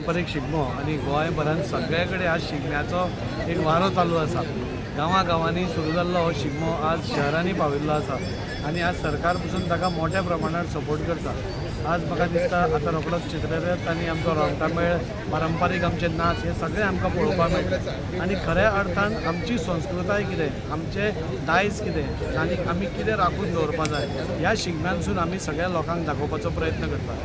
पारंपरीक शिगमो आनी गोंयभरान सगळे कडेन आज शिगम्याचो एक वारो चालू आसा. गांवां गांवांनी सुरू जाल्लो हो शिगमो आज शहरांनी पाविल्लो आसा आनी आज सरकार पसून ताका मोठ्या प्रमाणात सपोर्ट करता. आज म्हाका दिसता आतां रोखडोच चित्ररथ आनी आमचो रोमटामेळ, पारंपारीक आमचे नाच हे सगळे आमकां पळोवपाक मेळटा आनी खऱ्या अर्थान आमची संस्कृताय कितें, आमचें दायज कितें आनी आमी कितें राखून दवरपा जाय ह्या शिगम्यानसून आमी सगळ्या लोकांक दाखोवपाचो प्रयत्न करता.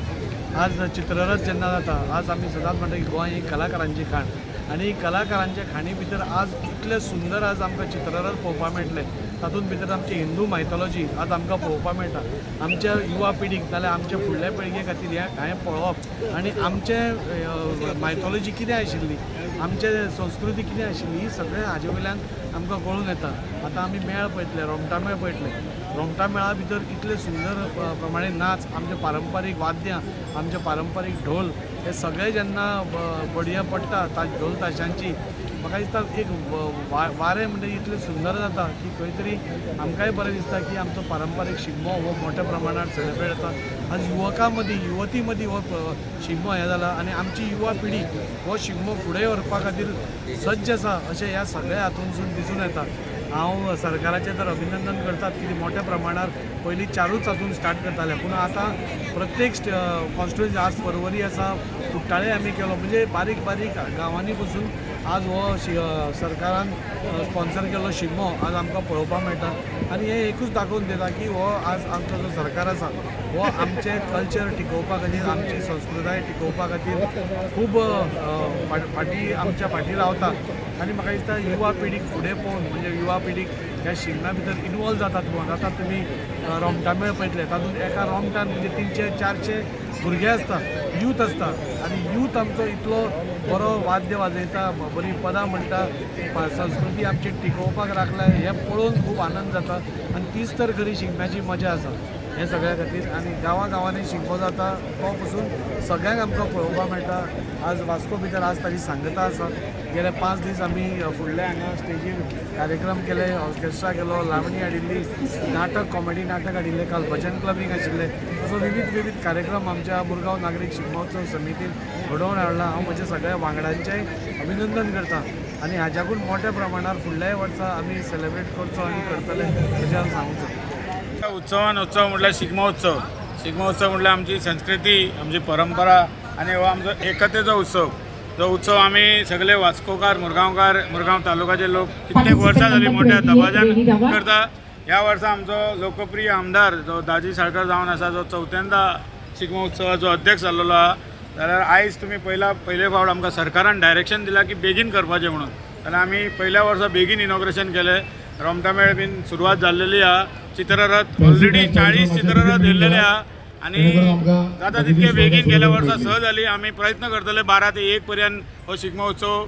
आज चित्ररथ जेन्ना जाता, आज आमी सदांच म्हणटा की गोंय ही कलाकारांची खाण आनी कलाकारांच्या खाणी भितर आज इतले सुंदर आज आमकां चित्ररथ पळोवपाक मेळटले. तातूंत भितर आमची हिंदू मायथोलॉजी आज आमकां पळोवपाक मेळटा. आमच्या युवा पिढीक नाल्यार आमच्या फुडल्या पिळगे खातीर हें हांवें पळोवप आनी आमचें मायथोलॉजी कितें आशिल्ली, आमचे संस्कृती कितें आशिल्ली, ही सगळें हाजे वयल्यान आमकां कळून येता. आतां आमी मेळ पळयतले, रोमटामेळ पळयतले. रोमटामेळा भितर इतले सुंदर प्रमाणे नाच, आमचे पारंपारीक वाद्यां, आमचे पारंपारीक ढोल हे सगळे जेन्ना बडयां पडटा ढोल ताशांची, म्हाका दिसता एक वारें म्हणजे इतलें सुंदर जाता की खंय तरी आमकांय बरें दिसता की आमचो पारंपारीक शिगमो हो मोठ्या प्रमाणात सेलिब्रेट जाता. आज युवकां मदीं, युवती मदीं हो शिगमो हें जाला आनी आमची युवा पिढी हो शिगमो फुडें व्हरपा खातीर सज्ज आसा अशें ह्या सगळ्या हातूंतसून दिसून येता. हांव सरकाराचें तर अभिनंदन करतात की मोठ्या प्रमाणार पयलीं चारूच हातून स्टार्ट करताले, पूण आतां प्रत्येक कॉन्स्टिट्युएन्सी आज परवरी आसा, कुट्टाळे आमी केलो, म्हणजे बारीक बारीक गांवांनी पसून आज हो सरकारान स्पॉन्सर केल्लो शिगमो आज आमकां पळोवपाक मेळटा. आनी हें एकूच दाखोवन दिता की हो आज आमचो जो सरकार आसा हो आमचें कल्चर टिकोवपा खातीर, आमची संस्कृताय टिकोवपा खातीर खूब फाटीं आमच्या फाटीं रावता. आनी म्हाका दिसता युवा पिढीक फुडें पळोवन, म्हणजे युवा पिढीक ह्या शिगम्या भितर इनवॉल्व जातात पळोवन आतां तुमी रोमटामेळ पळयतले, तातूंत एका रोमटान म्हणजे 300-400 भुरगे आसता, यूथ आसता आनी यूथ आमचो इतलो बरो वाद्य वाजयता, बरी पदां म्हणटा, संस्कृती आमची टिकोवपाक राखल्या हें पळोवन खूब आनंद जाता. आनी तीच तर खरी शिगम्याची मजा आसा हें सगळ्या खातीर. आनी गांवां गांवांनी शिगमो जाता तो पसून सगळ्यांक आमकां पळोवपाक मेळटा. आज वास्को भितर आज ताची सांगता आसा. गेले 5 दीस आमी फुडल्या हांगा स्टेजीर कार्यक्रम केले, ऑर्केस्ट्रा केलो, लावणी हाडिल्ली, नाटक, कॉमेडी नाटक हाडिल्लें, काल भजन क्लबींग आशिल्लें. असो विविध विविध कार्यक्रम आमच्या मुरगांव नागरीक शिगमोत्सव समितीन घडोवन हाडला. हांव म्हज्या सगळ्या वांगडांचें अभिनंदन करता आनी हाज्याकून मोठ्या प्रमाणार फुडल्याय वर्सा आमी सेलिब्रेट करचो आनी करतले अशें हांव सांगूंक सोदतां. उत्सवान उत्सव म्हटल्यार शिगमोत्सव. शिगमोत्सव म्हटल्यार आमची संस्कृती, आमची परंपरा आनी हो आमचो एकतेचो उत्सव. जो उत्सव आमी सगळे वास्कोकार, मुरगांवकार, मुरगांव तालुकाचे लोक कित्येक वर्सां जाली मोठ्या दबाज्यान करता. ह्या वर्सा आमचो लोकप्रिय आमदार जो दाजी साळकर जावन आसा, जो चवथ्यांदा शिगमो उत्सवाचो अध्यक्ष जाल्लो आहा, जाल्यार आयज तुमी पयले फावट आमकां सरकारान डायरेक्शन दिलां की बेगीन करपाचें म्हणून, जाल्यार आमी पयल्या वर्सा बेगीन इनॉग्रेशन केलें. रोमटामेळ बीन सुरवात जाल्लेली आहा. चित्ररथ ऑलरेडी 40 चित्ररथ येयल्लेले आहा आनी जाता तितके बेगीन गेल्या वर्सा 6 जाली. आमी प्रयत्न करतले 12 ते 1 पर्यंत हो शिगमो उत्सव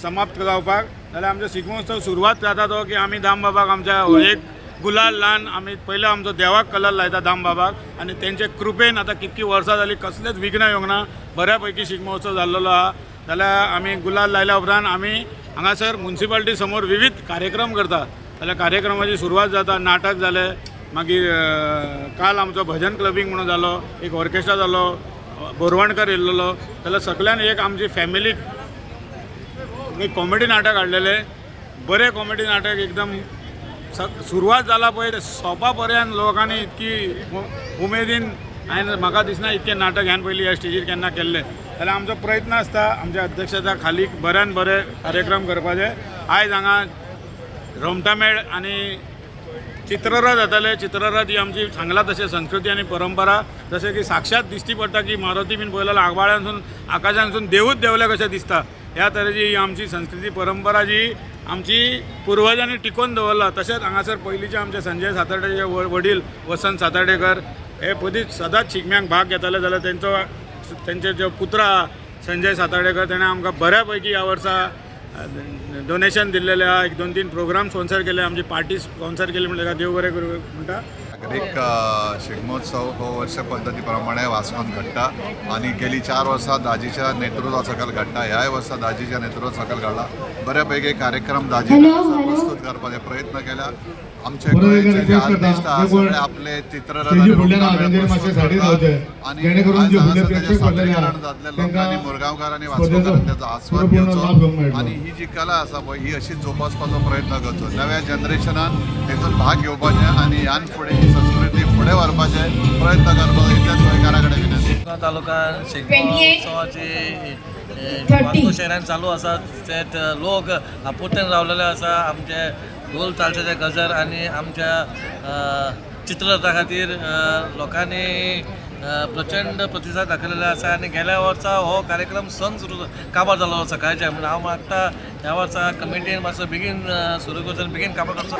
समाप्त जावपाक. जाल्यार आमचो शिगमो उत्सव सुरवात जाता तो की आमी दामबाबाक आमच्या एक गुलाल लावन आमी पयलो आमचो देवाक कलर लायता दामबाबाक आनी तेंचे कृपेन आतां कितकी वर्सां जाली कसलेच विघ्न येवंक ना, बऱ्या पैकी शिगमो उत्सव जाल्लेलो आहा. जाल्यार आमी गुलाल लायल्या उपरांत आमी हांगासर मुन्सिपालिटी समोर विविध कार्यक्रम करता. जाल्यार कार्यक्रमाची सुरवात जाता, नाटक जालें, मागीर काल आमचो भजन क्लबींग म्हणून जालो, एक ऑर्केस्ट्रा जालो, बोरवणकर येयल्लो. जाल्यार सगळ्यान एक आमची फॅमिलीक एक कॉमेडी नाटक हाडलेलें, बरें कॉमेडी नाटक एकदम सुरवात जाला पळय सोंपा पर्यंत लोकांनी इतकी उमेदीन, हांवें म्हाका दिसना इतकें नाटक ह्यान पयलीं ह्या स्टेजीर केन्ना केल्लें. जाल्यार आमचो प्रयत्न आसता आमच्या अध्यक्षता खाली बऱ्यान बरे कार्यक्रम करपाचे. आयज हांगा रोमटामेळ आनी चित्ररथ जाताले. चित्ररथ ही आमची सांगला तशें संस्कृती आनी परंपरा, जशें की साक्षात दिश्टी पडटा की मारुती बीन पळयलो जाल्यार आगबाळ्यानसून आकाशानसून देवूच देंवले कशें दिसता. ह्या तरेची ही आमची संस्कृती परंपरा जी आमची पुर्वजांनी टिकोवन दवरला. तशेंच हांगासर पयलींचे आमचे संजय सातर्डेचे वडील वसंत सातार्डेकर हे पदीच सदांच शिगम्याक भाग घेताले. जाल्यार तेंचे जे पुत्र आहा संजय सातार्डेकर, तेणें आमकां बऱ्या पैकी ह्या वर्सा डोनेशन दिल्लेलें आहा. एक 2-3 प्रोग्राम स्पॉन्सर केले, आमची पार्टी स्पॉन्सर केली म्हणल्यार देव बरें करूं म्हणटा. नागरीक शिगमोत्सव हो वर्ष पद्दती प्रमाणे वास्कोन घडटा आनी गेली 4 वर्सां दाजीच्या नेतृत्वा सकयल घडटा. ह्याय वर्सा दाजीच्या नेतृत्वा सकयल घडला. बऱ्या पैकी कार्यक्रम दाजी प्रस्तुत करपाचे प्रयत्न केला. आमचे परत एकदा गोंयचे जे रिक्वेस्ट करता, आर्टिस्ट आहा जे कोण सगळे आपले चित्ररथ स्टेजी आनी फुडल्यान आहा, रुपकां तेंच्यांनी प्रस्तुत मातशे सायडीन करतात. रावचे. आनी जेणेकरून आयज जे फुडले हांगासर प्रेक्षक तेजें पडलेले आहा, सादरीकरण जातलें, तेंकां लोकांनी मुरगांवकार आनी स्पर्धेचो वास्कोकारांनी तेजो आस्वाद पुरेपूर्ण लाभ घेवंक घेवचो मेळटलो. आनी ही जी कला आसा पळय ही अशीच जोपासपाचो प्रयत्न करचो. नव्या जनरेशनान हेतून भाग घेवपाचें आनी ह्यान फुडें ही संस्कृती फुडें व्हरपाचे प्रयत्न करपाचो इतल्याच गोंयकारां कडेन विनंती. मुरगांव तालुक्यान शिगमो 28, उत्सवाची 30. वास्को शहरान चालू आसा. ते लोक आपुरतेन रावलेले आसा. आमचे ढोल तालशाचे गजर आनी आमच्या चित्ररथा खातीर लोकांनी प्रचंड प्रतिसाद दाखयलेलो आसा. आनी गेल्या वर्सा हो कार्यक्रम सन सुरू काबार जालो सकाळचे, म्हणून हांव मागता ह्या वर्सा कमिटीन मातसो बेगीन सुरू करचो आनी बेगीन काबार करचो.